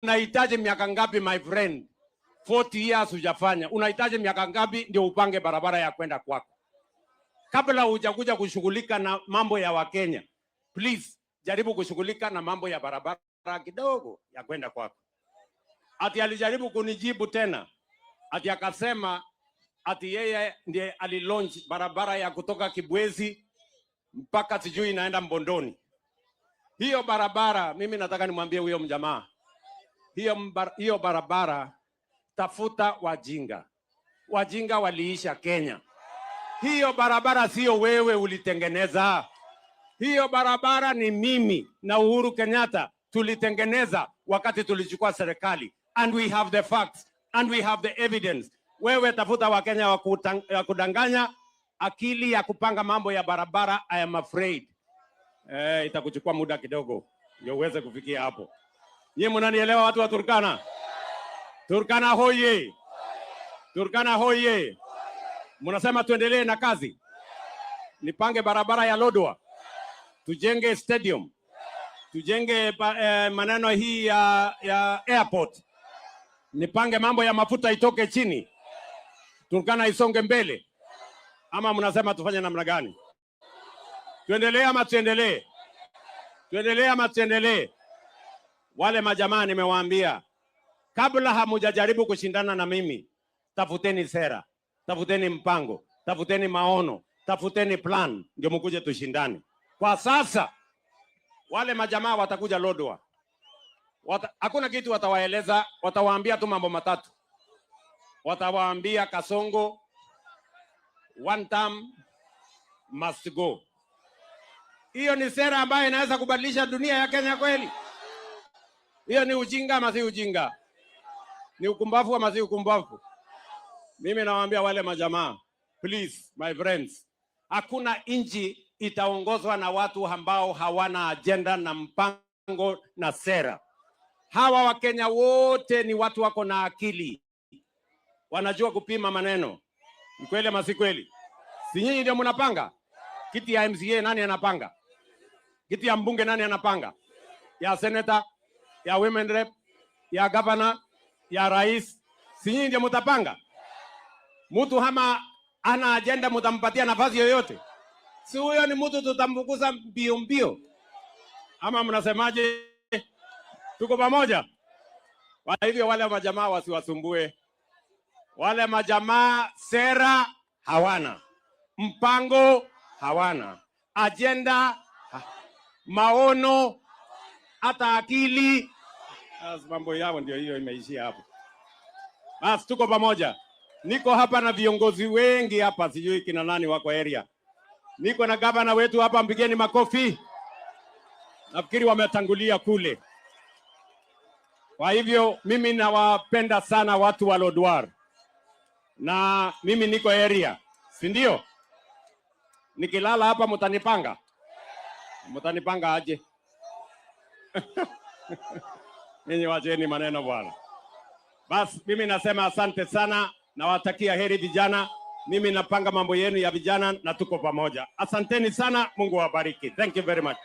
Unahitaji miaka ngapi, my friend? 40 years hujafanya. Unahitaji miaka ngapi ndio upange barabara ya kwenda kwako? Kabla hujakuja kushughulika na mambo ya Wakenya, please jaribu kushughulika na mambo ya barabara kidogo ya kwenda kwako. Ati alijaribu kunijibu tena, ati akasema ati yeye ndiye alilaunch barabara ya kutoka Kibwezi mpaka sijui inaenda Mbondoni. Hiyo barabara, mimi nataka nimwambie huyo mjamaa, hiyo barabara, tafuta wajinga. Wajinga waliisha Kenya. Hiyo barabara sio wewe ulitengeneza. Hiyo barabara ni mimi na Uhuru Kenyatta tulitengeneza wakati tulichukua serikali, and we have the facts and we have the evidence. Wewe tafuta Wakenya wa kudanganya. Akili ya kupanga mambo ya barabara, I am afraid itakuchukua muda kidogo ndio uweze kufikia hapo. Nyie mnanielewa, watu wa Turkana? Turkana hoye! Turkana hoye! Mnasema tuendelee na kazi, nipange barabara ya Lodwar, tujenge stadium, tujenge maneno hii ya airport, nipange mambo ya mafuta itoke chini, Turkana isonge mbele, ama mnasema tufanye namna gani? Tuendelee ama tuendelee? Tuendelee ama tuendelee? Wale majamaa nimewaambia, kabla hamujajaribu kushindana na mimi, tafuteni sera, tafuteni mpango, tafuteni maono, tafuteni plan, ndio mkuje tushindane. Kwa sasa wale majamaa watakuja Lodwar, hakuna kitu watawaeleza, watawaambia tu mambo matatu. Watawaambia Kasongo one term must go. Hiyo ni sera ambayo inaweza kubadilisha dunia ya Kenya kweli? Hiyo ni ujinga ama si ujinga? Ni ukumbavu ama si ukumbavu? Mimi nawaambia wale majamaa, please my friends, hakuna nchi itaongozwa na watu ambao hawana agenda na mpango na sera. Hawa Wakenya wote ni watu wako na akili, wanajua kupima maneno. Ni kweli ama si kweli? Si nyinyi ndio mnapanga kiti ya MCA? Nani anapanga kiti ya mbunge? Nani anapanga ya senator, ya women rep, ya governor, ya rais? Si nyinyi ndio mtapanga? Mtu kama hana agenda, mtampatia nafasi yoyote? Si huyo ni mtu tutamfukuza mbio mbio, ama mnasemaje? Tuko pamoja? Kwa hivyo wale majamaa wasiwasumbue. Wale majamaa sera hawana, mpango hawana, agenda maono, hata akili. Basi mambo yao ndio hiyo, imeishia hapo. Basi tuko pamoja. Niko hapa na viongozi wengi hapa, sijui kina nani wako area. Niko na gavana wetu hapa, mpigeni makofi. Nafikiri wametangulia kule. Kwa hivyo mimi nawapenda sana watu wa Lodwar, na mimi niko area, si ndio? Nikilala hapa mtanipanga? Mtanipanga aje? Ninyi wacheni maneno, bwana. Bas, mimi nasema asante sana, nawatakia heri vijana. Mimi napanga mambo yenu ya vijana na tuko pamoja. Asanteni sana, Mungu awabariki. Thank you very much.